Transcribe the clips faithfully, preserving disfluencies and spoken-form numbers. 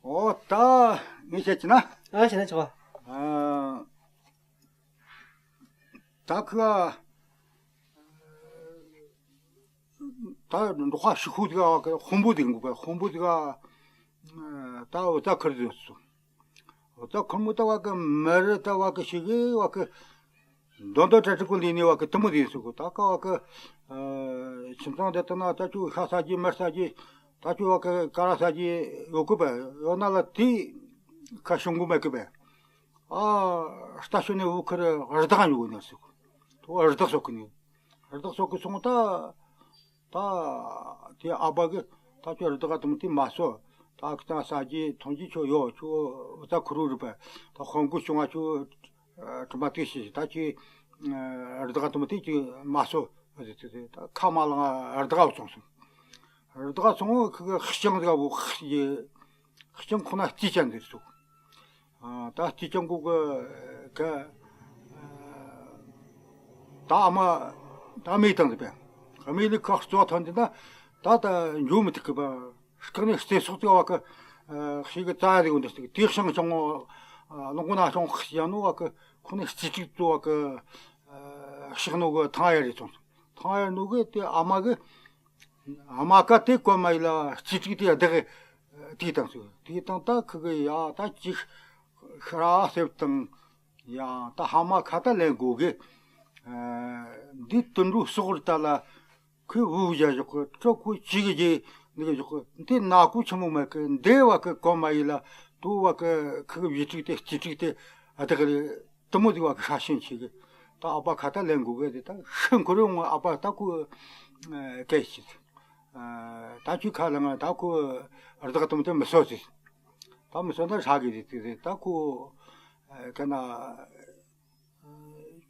ཨོ་ད་ངས་བཤད་ཀྱི་ན། ཨ་བཤད་ན་ཆོག་ག་ཨ་ད་ཁ་ད་འབྲོག་པ་ཤི་ཁུ་དེ་ག་དཔོན་པོ་དེ་ག་དཔོན་པོ་དེ་ག་ད་འུ་ད་ཁར་བཟོས་སོང་། འོ་ད་ཁོ་མོ་ད་བ་གི་མི་རི་ད་བ་གི་ཞིག་གི་བ་གི་མདོ་མདོ་གྲ་སྒྲིག་གི་ལས་ནི་བ་གི་དུ་མོ་དེ་སུ་གི་ད་ག་བ་གི་ཁྱིམ་ཚང་དེ་ད་ན་ད་ཅུ་ཤ་ས་གི་མི་ས་གི་ད་ཅུ་བ་གི་ཀ་ར་ས་གི་ཡོད་གི་བ། ཡོད་ན་ལ་དེ་ཁ་ཤུང་གི་མེད་གི་བ། ཨ་ལྟ་ཤོ་ནི་བུ་ཁར་རི་དྭགས་ཡོད་ནི་སུ་གི་དུ་རི་དྭགས་སོག་གི་ནི་རི་དྭགས་སོག་གི་སོང་ད། ད་དེ་ཨ་ཕ་གི་ད་ཁྱོད་རི་དྭགས་དུ་མོ་དེ་མ་གསོ། ད་ཁྱོད་ས་གི་ཐོན་གྱི་ཁྱོད་ཡོད་ཁྱོད་ད་ཁུ་རུ་རི་པ་ད་དཔོན་གོ་བྱུང་བ་ཁྱོད་གྲིབ་མ་དེ་ཤི་ད་ཁྱོད་རི་དྭགས་དུ་མོ་དེ་ཁྱོད་མ་གསོ། ད་ཁ་མ་ལངས་རི་དྭགས་སོང་སོང་། རི་དྭགས་སོང་ཁི་གི་ཤིང་དེ་ག་བུ་ཁི་ཤིང་ཁོ་ན་རྩིས་ཅན་དེ་སུ། ད་སྐྱིད་ཅང་གུ་གི་ག་ད་ཨ་མ་ད་མེ་དང་ཟེར་པས། མེ་ལི་ཁག་གཙོ་ཐོན་དེ་ན་ད་ད་འཇུ་མི་ཐུབ་གི་པ། སྐག་ནས་རྩེ་སོགས་དེ་བ་གི་ཤིག་གི་རྩ་ཡ་དེ་གོ་འདི་སྟེགས་དེ་ཤང་ཤང་ངོ་ལོང་གོ་ན་ཤང་ཡང་ནོ་བ་གི་ཁོ་ནས་རྩིས་ཅིག་ཏུ་བ་གི་ཤིག་ནོ་གི་ཐང་ཡ་རེ་ཚོང་ཐང་ཡ་ནོ་གི་དེ་ཨ་མ་གི་ཨ་མ་ཀ་དེ་གོ་མ་ཡི་ལ་རྩིས་ཅིག་དེ་བདག་གི་དེ་དང་སུ་དེ་དང་ད་ཁི་གི་ཡ་ད་ཅིག་ཤ་ར་སེབ་དང་། ཡང་ད་ཧ་མ་ཁ་ད་ལེན་དགོས་གི། འདི་དུད་འགྲོ་སོགས་རི་ད་ལ་ཁོས་བུ་བཞག་ཞོག་གི་ཁྲོ་ཁོ་ཅི་གི་རྗེས་འདི་གི་ཞོག་གི་འདི་ན་ཁོ་ཆི་མོ་མེད་གི་འདི་བ་གི་གོ་མ་ཡི་ལ་དུ་བ་གི་ཁི་གི་བྱི་ཁྲིག་དེ་སྐྱི་ཁྲིག་དེ་ཨ་ད་གི་དུ་མོ་དི་བ་གི་ཧྲ་ཤིན་ཆི་གི་ད་ཨ་ཕ་ཁ་ད་ལེན་དགོས་གི་དེ་ད་ཤི་འཁོར་ཡོང་ཨ་ཕ་ད་ཁོ་སྐད་ཤི། ད་ཁྱོད་ཁ་ལ་ང་ད་ཁོ་རི་དྭགས་དུ་མོ་དེ་མི་གསོ་ཟེར། ད་མི་གསོ་ན་ཧྲ་གི་རེད་དེ་རེད་ད་ཁོ་ག་ན།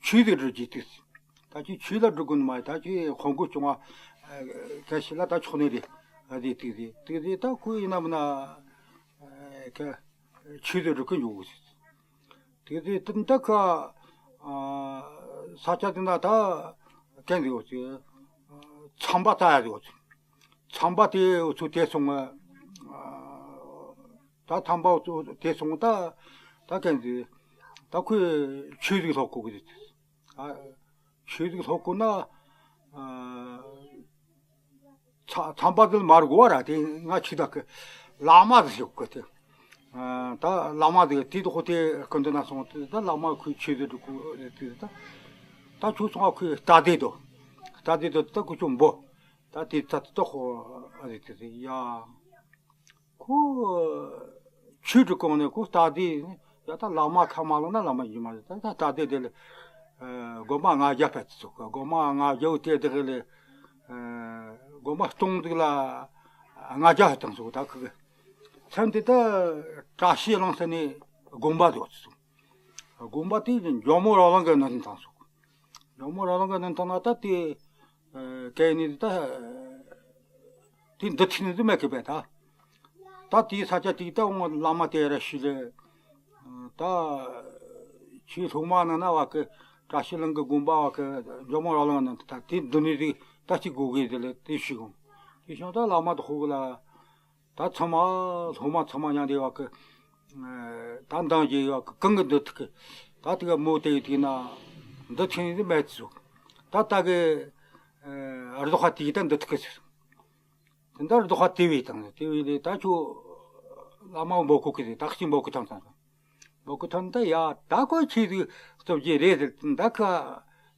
ཆོས་དེ་སྒྲུབ་ཀྱི་དུས། ད་ཁྱོད་ཆོས་ལ་སྒྲུབ་དགོས་ནི་མ་ད་ཁྱོད་དཔོན་གོ་བྱུང་བ་གལ་ཞིག་ལ་ད་ཆོག་ནི་རེད། ཨ་དེ་དུས་དེ་དུས་དེ་ད་ཁོ་ཡིན་ན་མིན་ན་ཁ་ཆོས་དེ་སྒྲུབ་ཀྱི་འཇུག་དུས་དེ་ད་ཁ་ས་ཆ་དེ་ན་ད་གན་དེ་ཡོད་ཚུལ་ཚངས་པ་ལྟ་ཡ་དེ་ཡོད་ཚུལ། ཚངས་པ་དེ་ཚུལ་དེ་སོང་ངས། ད་ཚངས་པ་དེ་སོང་ད་ད་གན་དེ་ད་ཁོས་ཆོས་ཟིག་སློབ་དགོས་ཀྱི་རེད། ཆོས་ཟིག་སློབ་དགོས་ན་ཚངས་པ་དེ་མར་གོ་བ་ར་དེ་ང་ཆོས་ད་གི་བླ་མ་ཟིག་ཞོག་གི་དེ། ད་བླ་མ་ཟིག་དེ་དོ་ཁོ་དེ་སྐུ་མདུན་ན་སོང་དེ་ད་བླ་མ་ཁོས་ཆོས་ཟིག་སྒྲུབ་དགོས་རེད་དེ་ད། ད་ཁྱོད་སོང་བ་ཁོས་རྟ་དེ་དོ། རྟ་དེ་དོ་ད་ཁོ་ཆོ་འབོ། ད་དེ་ད་དོ་ཁོ་རེད་དེ་ཡ། ཁོ། ཆོས་སྒྲུབ་གོང་ནས་ཁོ་རྟ་དེ་ཡ་ད་བླ་མ་ཁ་མ་ལོ་ན་བླ་མ་ཡིན་མ་རེད་ད་ད་རྟ་དེ་དེ་ལས། སྒོ་མ་ལྔ་བརྒྱ་ཕེབས་ཚུགས་སྒོ་མ་ལྔ་བརྒྱ་བོ་དེ་དེ་ལས། སྒོ་མ་སྟོང་དེ་ལ་ལྔ་བརྒྱ་ཕེབས་བཏང་ཚུགས་ད་ཁོ་གི། མཚམས་དེ་ད་བཀྲ་ཤིས་གླིང་ཟེར་ནས་དགོན་པ་དེ་ཡོད་ཚུགས། དགོན་པ་དེ་ཇོ་མོ་རོ་ལངས་གི་ནང་དེ་བཏང་ཚུགས། ཇོ་མོ་རོ་ལངས་གི་ནང་དེ་བཏང་ན་ད་དེ། གལ་ནི་ད། དེ་འདི་ཐིག་ནི་འདི་མེད་གི་བས་ད། ད་དེའི་ས་ཆ་དེ་ད་འོང་བླ་མ་དེ་ར་ཤི་ལེ། ད། ཆོས་སློབ་མ་ནང་ན་བ་གི་བཀྲ་ཤིས་གླིང་གི་དགོན་པ་བ་གི་ཇོ་མོ་རོ་ལངས་ནང་དེ་ད་དེ་འདི་ནི་དེ་ད་ཅིག་དགོས་གི་དེ་ལེ་དེ་ཤི་གོང་། དེ་བྱུང་ད་བླ་མ་དེ་ཧོ་གི་ལ། ད་ཚང་མ་སློབ་མ་ཚང་མ་མཉམ་དེ་བ་གི། ད་འདང་རྒྱས་ཡོད་གི་གང་གི་འདི་ཐུག་གི། ད་དེ་ག་མོ་དེ་ཡོད་དེ་ན། འདི་ཐེངས་འདི་མེད་ཚུགས། ད་ད་གི། རྡོ་ཁ་དེ་ད་འདི་ཐུག་གི་ཟེར། དེ་འདྲ་རྡོ་ཁ་དེ་བས་དང་དེ་བས་ལས་ད་ཁྱོད། བླ་མ་འབོད་གོ་གི་རེད་ད་གཅིག་འབོད་གི་ཐང་ཐང་། འབོད་གི་ཐང་ད་ཡ་ད་ཁོ་ཆེ་དུ་སྟོབས་རྒྱས་རེད་ཟེར་ད་ཁ་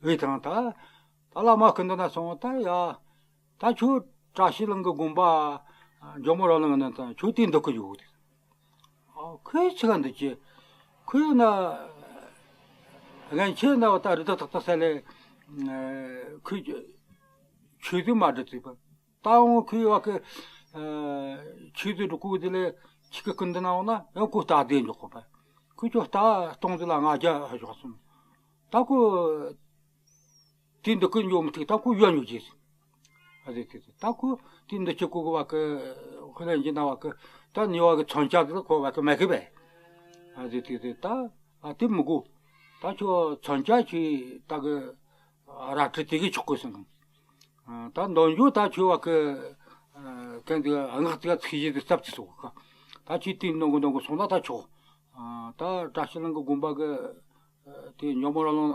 བས་དང་ད། ད་བླ་མ་སྐུ་མདུན་ན་སོང་ད་ཡ། ད་ཁྱོད་བཀྲ་ཤིས་གླིང་གི་དགོན་པ་ཇོ་མོ་རོ་ལངས་ནང་དང་ཁྱོད་དེ་འདུག་གི་ཡོད་དེ། ཨ་ཁོས་ཆི་ག་འདུག་ཅེ། ཁོས་ན་རྒན་ཁྱེད་ན་བ་ད་རི་དྭགས་ཏག་ཏག་ས་ལས་ཁོས་ཆོས་དུ་མ་འདྲི་ཚིག་པ་ད་འོང་ཁོས་བ་ཁི་ཆོས་དུ་འགྲོ་ཁུག་དེ་ལས་ཁྱི་གི་ཀུན་ཏུ་ན་འོང་ན་ཡང་ཁོ་རྟ་དེ་འཇོག་གོ་པ་ཁོས་ཁྱོད་རྟ་སྟོང་དུ་ལ་ང་རྒྱ་ཧ་ཞོག་སོང་། ད་ཁོ། དེ་འདི་ཀུན་འཇོག་མི་ཐུབ་ད་ཁོ་ཡོད་ཉོ་རྒྱུ། ཨ་དེ་དེ་དེ་ད་ཁོ་དེ་འདི་ཁྱི་ཁོ་གི་བ་ཀི་ཧུ་ལན་གྱི་ན་བ་ཀི་ད་ནི་བ་ཀི་མཚོན་ཆ་དེ་ཁོ་བ་ཀི་མེད་གི་བས། ཨ་དེ་དེ་དེ་ད་ཨ་དེ་མི་དགོས། ད་ཁྱོད་མཚོན་ཆ་ཁྱོད་ད་གི་ར་ཁྲི་དེ་གི་ཆོག་གི་སོང་། ད་འདོན་རྒྱུ་ད་ཁྱོད་བ་ཀི་གན་དེ་སྔགས་དེ་ཚིག་གཞི་དེ་སྟབས་ཀྱི་སོགས་ཀ། ད་ཁྱེད་དེ་ནང་གི་ནང་གི་སོང་ན་ད་ཆོག་ཨ། ད་བཀྲ་ཤིས་གླིང་གི་དགོན་པ་གི་ཨ། དེ་འཇམ་དཔལ་ར་ལུང་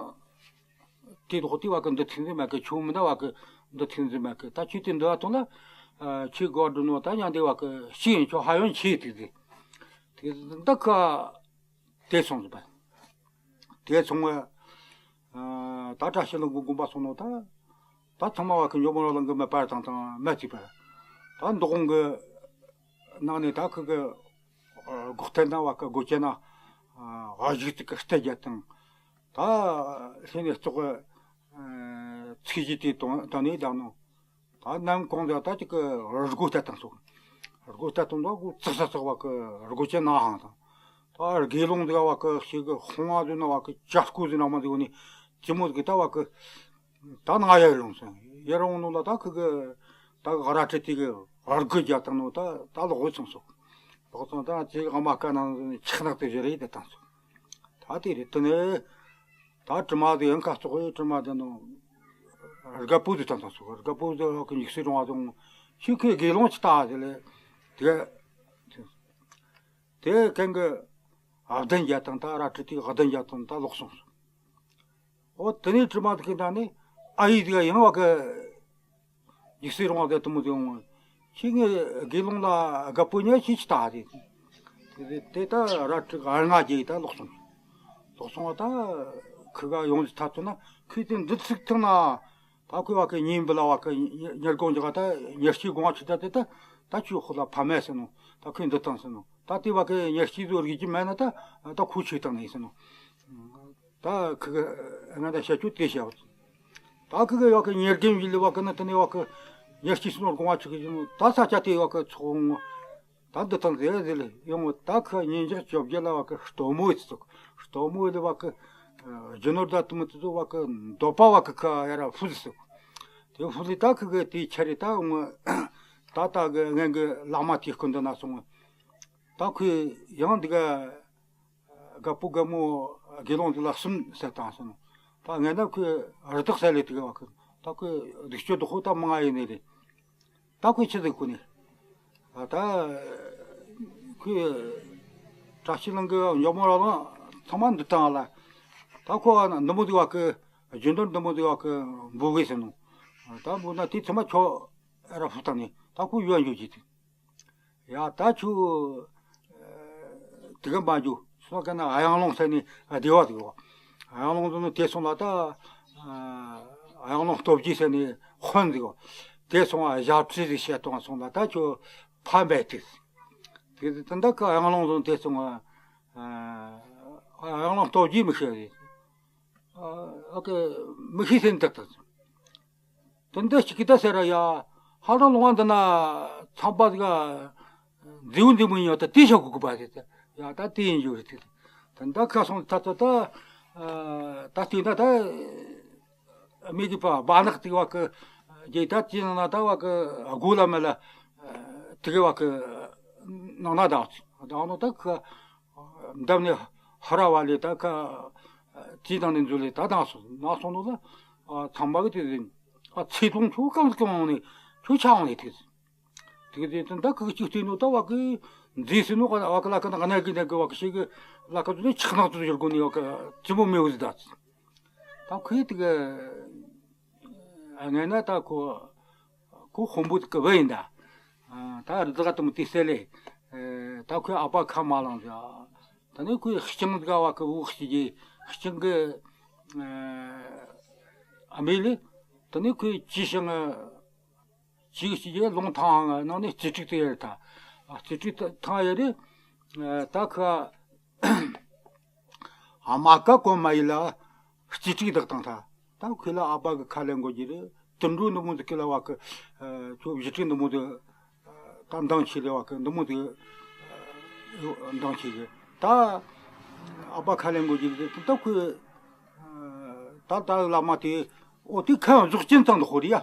དེ་དོག་དེ་བ་གི་འདི་ཐིག་འཛིན་མ་གི་ཆུ་མི་འདའ་བ་གི་འདི་ཐིག་འཛིན་མ་གི། ད་ཁྱེད་དེ་འདི་བ་དང་ལ་ཨ། ཁྱེད་གོ་འགྲོ་ནོ་ད་ཉང་དེ་བ་གི་ཤི་ཡིན་ཆོག་ཧ་ཡོན་ཆེ་དེ་དེ་དེ་འདི་ཁ་དེ་སོང་ཟིན་པ། དེ་སོང་བ། ཨ། ད་བཀྲ་ཤིས་གླིང་གི་དགོན་པ་སོང་ནོ་ད། ད་ཚང་མ་བ་གི་འཇམ་དཔལ་ར་ལུང་གི་མི་པར་དང་དང་མི་ཚིག་པར། ད་འདུ་ཁང་གི་ནང་ནས་ད་ཁུ་གི་ཨ། སྒོ་རྟེན་ན་བ་གི་སྒོ་ཅན་ན་ཨ། བཞུགས་ཚིག་གི་རྟེན་བརྒྱད་དང་། ད་ལྷན་ནས་བཙོག་གི་ཚིག་བཞི་དེ་དང་དང་ནས་བདག་ནོ། ད་ནམ་གང་དུ་ད་ཅིག་གི་སྒོ་ལྟ་དང་སོགས། སྒོ་ལྟ་དང་ད་གོ་ཙག་ཙག་ཙག་བ་གི་སྒོ་ཅན་ན་ཧང་དང་། ད་དགེ་སློང་དེ་བ་གི་ཞིག་གི་ཧོང་བ་དུ་ན་བ་གི་ཅ་སྐུ་དུ་ན་མ་དུ་ནི་ཅི་མོ་གི་ད་བ་གི་ད་ན་ཡར་ལོངས་སོང་། ཡར་འོང་ནོ་ལ་ད་ཁུ་གི་ད་ར་ཁྲི་དེ་གི་སྒོ་རྒྱག་དང་ནོ་ད་ད་ལོག་སོང་སོ། ལོག་སོང་ད་ཅིག་ཨ་མ་ཀ་ནང་ཆག་ནག་དེ་བཞི་རེད་དེ་དང་སོ། ད་དེ་རེད་དེ་ནས། ད་དྲི་མ་དེ་ཡང་ཁ་བཙོག་གི་དྲི་མ་དེ་ནོ། རྒད་པོ་དེ་ད་དང་སོ། རྒད་པོ་དེ་ཧོ་གི་འཇིགས་སུ་རུང་བ་དང་། ཤི་ཁོའི་དགེ་སློང་ཅི་ལྟ་དེ་ལས། དེ་དེ་གན་གི་གདན་རྒྱག་དང་ད་ར་ཁྲི་དེ་གདན་རྒྱག་དང་ད་ལོག་སོང་སོ། འོ་དེ་ནས་དྲི་མ་དེ་གི་ད་ནི་ཨ་ཡིག་དེ་ག་ཡང་བ་གི་འཇིགས་སུ་རུང་བ་དེ་དུ་མོ་དེ་འོང་། ཁྱེད་ངའི་དགེ་སློང་ལ་རྒད་པོ་ཉག་ཅིག་ཅི་ལྟ་དེ། དེ་དེ་ད་ར་ཁྲི་ག་ང་རྒྱལ་ད་ལོག་སོང་། ལོག་སོང་བ་ད་ཁུ་ག་ཡོང་དུས་ཐ་ཚོ་ན་ཁོས་དེ་འདི་ཚིག་ཐུང་ན། ད་ཁོས་བ་གི་ཉིན་བུ་ལ་བ་གི་ཉེར་དགོང་འཇོག་ད་ཉེར་གཅིག་དགོང་ཆུ་ད་དེ་ད་ད་ཁྱོད་ཁོ་ལ་ཕ་མ་ཟེར་ནོ། ད་ཁོས་འདི་བཏང་ཟེར་ནོ། ད་དེ་བ་གི་ཉེར་གཅིག་བཟོ་རིག་གི་མེད་ན་ད་ད་ཁོ་ཆོས་བཏང་ནས་ཟེར་ནོ། ད་ཁི་གི་ང་ད་བཤད་རྒྱུ་དེ་བཤད། ད་ཁི་གི་ཡོག་གི་ཉེར་དགུ་ཡིན་ལེ་བ་གི་ན་དེ་ནས་ཡོག་གི་ཉེར་གཅིག་སོང་དགོངས་པ་ཆི་གི་ཡིན་ནོ། ད་ས་ཆ་དེ་ཡོག་གི་ཚོགས་ངོ་། ད་འདི་དང་དེ་ཟེར་ལེ་ཡོང་ངོ་། ད་ཁི་ཉིན་ཞག་བཅོ་བརྒྱད་ལ་བ་གི་སྟོན་མོ་ཡི་ཚོགས། སྟོན་མོ་ཡི་ལེ་བ་གི་རྒྱུ་ནོར་ད་དུ་མི་དུ་ཚོ་བ་གི་འདོད་པ་བ་གི་ཁ་ཡ་ར་ཧྥུ་ཟི་ཚོགས། དེ་ཧྥུ་ལི་ད་ཁི་གི་དེ་ཆ་རེ་ད་ངོ་། ད་ད་གི་ངན་གི་ལག་མ་དེ་སྐུ་འདི་ན་སོང་ངོ་། ད་ཁོས་ཡང་འདི་ག་རྒད་པོ་རྒད་མོ་དགེ་སློང་དེ་ལ་གསུམ་ཟེར་བཏང་སོང་། ད་ངས་ན་ཁོས་རི་དྭགས་ཟེར་ལེ་དེ་ག་བ་ཁོས་ད་ཁོས་སྡིག་སྤྱོད་དུ་ཧོ་ད་མང་ང་ཡིན་ནི་རེད། ད་ཁོས་ཆི་ཟིག་ཁོ་ནི། ད་ཁོས་བཀྲ་ཤིས་གླིང་གི་འཇམ་དཔལ་ར་ལུང་ཚང་མ་འདི་བཏང་ལ། ད་ཁོ་འདི་མོ་དེ་བ་ཁོས་རྒྱུ་ནོར་འདི་མོ་དེ་བ་ཁོས་འབུལ་གི་ཟེར་ནོ། ད་འབུལ་ན་དེ་ཚང་མ་ཁྱོ་ར་ཧྥུ་བཏང་ནི་ད་ཁོ་ཡོད་འཇོག་གི་དེ། ཡ་ད་ཁྱོད་དེ་ག་མ་འཇུ་སོ་ག་ན་ཨ་ཡང་ལོང་ཟེར་ནི་བདེ་བ་དེ་གོ། ཨ་ཡང་ལོང་ཟེར་ནི་དེ་སོང་ལ་ད་ཨ་ཡང་ལོང་སྟོབས་རྒྱས་ཟེར་ནི་དཔོན་དེ་གོ། དེ་སོང་ཨ་ཞབས་ཕྱི་ཟིག་བཤད་གཏོང་སོང་ལ་ད་ཁྱོད་ཕམ་པའི་དུས་དེ་དེ་འདྲ་གི་ཨ་ཡང་ལོང་ཟེར་ནི་དེ་སོང་ཨ་ཨ་ཡང་ལོང་སྟོབས་རྒྱས་མི་ཤེས་རེད། ཨ་ཨ་གི་མི་ཤེས་ཟེར་ནི་དག་དག་དེ་འདི་གཅིག་གི་ད་ཟེར་ར་ཡ། ཧ་ལམ་ལུང་བ་འདི་ན་ཚང་པ་ཟིག་མཛེའུ་འདི་མོ་ཡིན་ཡོད་ད་དེ་བྱ་དགོས་གི་པ་རེད་ད། ཡ་ད་དེ་ཡིན་རྒྱུ་རེད་དེ། ད་འདི་ཁ་སོང་ད་ད་ད་ད་དེ་ན་ད་མི་གི་པ་བ་ནག་དེ་བ་གི་རྒྱལ་ད་དེ་ན་ད་བ་གི་དགོས་ལ་མེད་ལ་དེ་གི་བ་གི་ནང་ན་ད་ད་ནོ་ད་ཁ། འདབས་ནས་ཧ་ར་བ་ལས་ད་ཁ། དེའི་ནང་ནས་འཛུལ་ལས་ད་དང་སོང་ན་སོང་ནོ་ལ། ཨ་ཚང་མ་གི་དེ་ཨ་ཚེ་ཐུང་ཆུ་གང་གང་ནས་ཆུ་ཆ་འོང་ནས་དེ། དེ་དེ་ད་ཁ་གཅིག་བལྟས་ནོ་ད་བ་གི་མཛེས་སེ་ནོ་ག་བ་གི་ལ་ཀ་ན་ག་ན་གི་ན་གི་བ་གི་ཤེས་གི་ལ་ཀ་དུ་ནས་ཆག་ནག་དུ་ཡོད་དགོ་ནི་བ་གི་ཅི་མོ་མེ་འུ་ཟི་ད། ད་ཁོས་དེ་གི་ཨ་ངས་ན་ད་ཁོ། ཁོ་དཔོན་པོ་གི་བུ་ཡིན་ད། ཨ་ད་རི་དྭགས་དུ་མོ་དེ་བསད་ལེ། ཨ་ད་ཁོའི་ཨ་ཕ་ཁ་མ་ལངས་ཟེར། ད་ནི་ཁོའི་ལྕང་དགའ་བ་གི་བུ་གཅིག་གི་ལྕང་གི་ཨ་མེ་ལེ། ད་ནི་ཁོའི་ཅི་ཞིང་ཅི་གཅིག་གི་ལུང་ཐང་ནང་ནས་རྩིས་ཁྲིག་དེ་ཡར་ད། རྩིས་ཁྲིག་ཐང་ཡར་རེ། ད་ཁ། ཨ་མ་ཀ་གོ་མ་ཡི་ལ་རྩིས་ཁྲིག་བདག་དང་ཐ། ད་ཁོས་ལ་ཨ་ཕ་གི་ཁ་ལེན་དགོས་ཀྱི་རེད། དུད་འགྲོ་འདི་མོ་འདི་ཁོས་ལ་བ་གི་ཁྱོད་བཞི་ཁྲི་འདི་མོ་འདི་ད་འདང་ཆེ་ལེ་བ་གི་འདི་མོ་འདི་འདང་ཆེ་གི་ད་ཨ་ཕ་ཁ་ལེན་དགོས་ཀྱི་རེད། ད་ཁོས་ད་ད་བླ་མ་དེ་ཨོ་དེ་ཁམས་རྫོགས་ཅན་ཚང་དུ་ཧོ་རི་ཡ།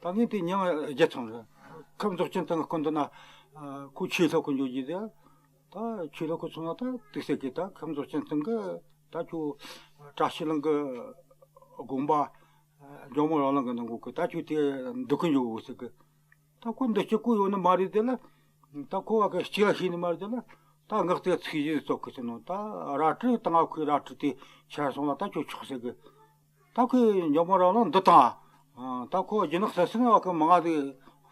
ད་ངས་དེ་མྱང་རྒྱལ་ཚང་རེད། ཁམས་རྫོགས་ཅན་ཚང་གི་སྐུ་མདུན་ན་ཁོ་ཆོས་སློབ་གི་འཇོག་གི་རེད། ད་ཆོས་ལ་ཁོ་ཚང་ན་ད་དུག་སེ་གི་ད་ཁམས་རྫོགས་ཅན་ཚང་གི་ད་ཁྱོད་བཀྲ་ཤིས་གླིང་གི་དགོན་པ་ཇོ་མོ་རང་གླིང་གི་ནང་གི་ད་ཁྱོད་དེ་འདུག་གི་འཇུག་གི་ཟེར་གི། ད་ཁོ་འདི་ཅི་ཁོ་ཡོད་ནི་མ་རེད་དེ་ལ། ད་ཁོ་བ་གི་གཅིག་ལ་ཤེས་ནི་མ་རེད་ལ། ད་ངག་དེ་ཚིག་གཞི་ཙོག་གི་ཟེར་ནོ། ད་རལ་གྲི་བཏང་ང་ཁོའི་རལ་གྲི་དེ་ཆད་སོང་ལ། ད་ཁྱོད་ཆོག་ཟེར་གི། ད་ཁོས་འཇམ་པོ་རང་ལ་འདི་བཏང་། ཨ། ད་ཁོ་རྒྱུ་ནག་ས་སེ་ནི་བ་གི་མང་ང་དེ་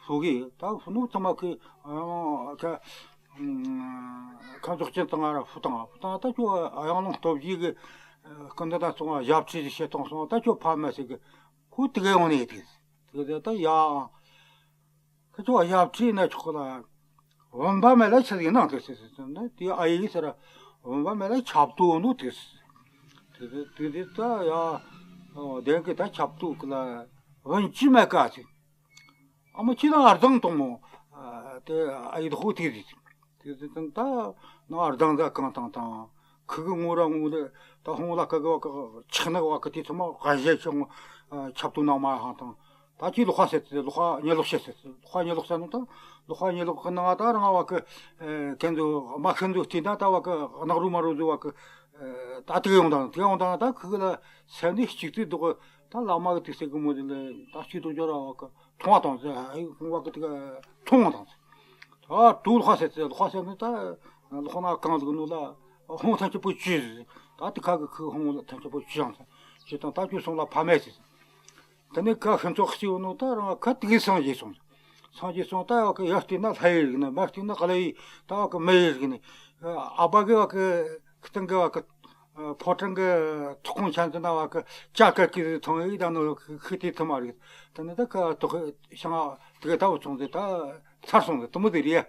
ཧྥུ་གི། ད་ཧྥུ་ནུ་ཚང་མ་ཁོས་ཨ་ཁ་ཁ་འཇོག་ཅན་བཏང་ང་ར་ཧྥུ་བཏང་ང་ཧྥུ་བཏང་། ད་ཁྱོད་ཨ་ཡང་ལུང་སྟོབས་ཀྱིས་གི་སྐུ་མདུན་ད་སོང་བ་ཞབས་ཁྲིད་བྱེད་བཏང་སོང་། ད་ཁྱོད་ཕ་མ་ཟེར་གི། ཁོ་དེ་ག་ཡོང་ནས་དེ་དེ་ད་ཡང་། ཁི་ཆོ་ཞབས་ཁྲིད་ན་ཆོག་གི་ལ། བུམ་པ་མེད་ལ་ཆི་ཟིག་ནང་དུ་ཟེར་ཟེར་ཟེར་ན། དེ་ཨ་ཡིག་ཟེར། བུམ་པ་མེད་ལ་ཆབ་ཏོ་ནོ་དེ་ཟེར། དེ་དེ་དེ་དེ་ད་ཡ། ཨོ། དེ་གི་ད་ཆབ་ཏོ་གི་ལ། བུམ་ཅི་མེད་ཀ་ཟེར། ཨ་མ་ཁྱེད་རང་ཨར་དང་གཏོང་མོ། ཨ། དེ་ཨ་ཡིག་ཧོ་དེ་རེད། དེ་དེ་དང་ད་ནང་ཨར་དང་ཟ་གང་དང་དང་། ཁི་གི་ངོ་ར་ངོ་ར་ད་ཧོང་ལ་ཀ་གི་བ་ཀ་ཆག་ནག་བ་ཀ་དེ་ཚོ་མ་ག་ཞེ་ཆུང་། ཆབ་ཏུ་ནང་མ་ཧང་དང་། ད་ཅི་ལོག་ཁ་ཟེར་ཏེ་ལོག་ཁ་ཉེ་ལོག་བཤད་ཟེར་ཏེ། ལོག་ཁ་ཉེ་ལོག་ཟེར་ནོ་ད། ལོག་ཁ་ཉེ་ལོག་གི་ནང་ད་རང་བ་ཀ་ཁན་ཚོ་མ་ཁན་ཚོ་དེ་ད་ད་བ་ཀ་ནག་རུ་མ་རུ་ཚོ་བ་ཀ་ད་དེ་ག་ཡོང་དང་དེ་ག་ཡོང་དང་། ད་ཁི་གི་ལ་སེམས་ནི་གཅིག་ཏུ་འདུག་གི། ད་བླ་མ་གི་དུས་ཚོད་གི་མོ་དེ་ལ་ད་ཅི་དུ་འབྱོར་བ་ཀ་མཐོང་བ་དང་ཟེར། ཧ་ཡིག་ཧོང་བ་ཀ་དེ་ག་མཐོང་བ་དང་ཟེར། ད་དུ་ལོག་ཁ་ཟེར་ཏེ་ལོག་ཁ་ཟེར་ནོ་ད། ལོག་ན་གང་ཟིག་ནོ་ལ་ཧོང་ཐང་ཆེ་པོ་ཅི་ཟེར། ད་དེ་ཁ་གི་ཁི་ཧོང་ལ་ཐང་ཆེ་པོ་ཅི་ཡང་ཟེར། ཅི་དང་ད་ཁྱོད་སོང་ལ་ཕ་མེད་ཟེར། དེ་ནས་ཁ་ཤིན་ཚོགས་སྐྱེ་བོ་ནོ་ད་རང་ཁ་དེ་གི་སངས་རྒྱས་སོང་། སངས་རྒྱས་སོང་ད་བ་ཀ་ཡར་བལྟས་ན་ལྷ་ཡི་རིགས་ནི། མར་བལྟས་ན་ཀ་ལ་ཡི་ད་བ་ཀ་མི་ཡི་རིགས་ནི། ཨ་ཕ་གི་བ་ཀ་སྟེང་གི་བ་ཀ་ཕོ་བྲང་གི་ཐོག་ཁོངས་ཆ་འཛིན་ན་བ་ཀ་ཅ་ཀ་ཀི་ཟི་ཐོང་ཡི་ད་ནོ་ཁི་དེ་ཐི་མ་རིགས། དེ་ནས་ད་ཁ་ཐོག་ཤང་དེ་ག་ད་བུ་ཚོང་དེ་ད་ཚར་སོང་དེ་དུ་མོ་དེ་རེད།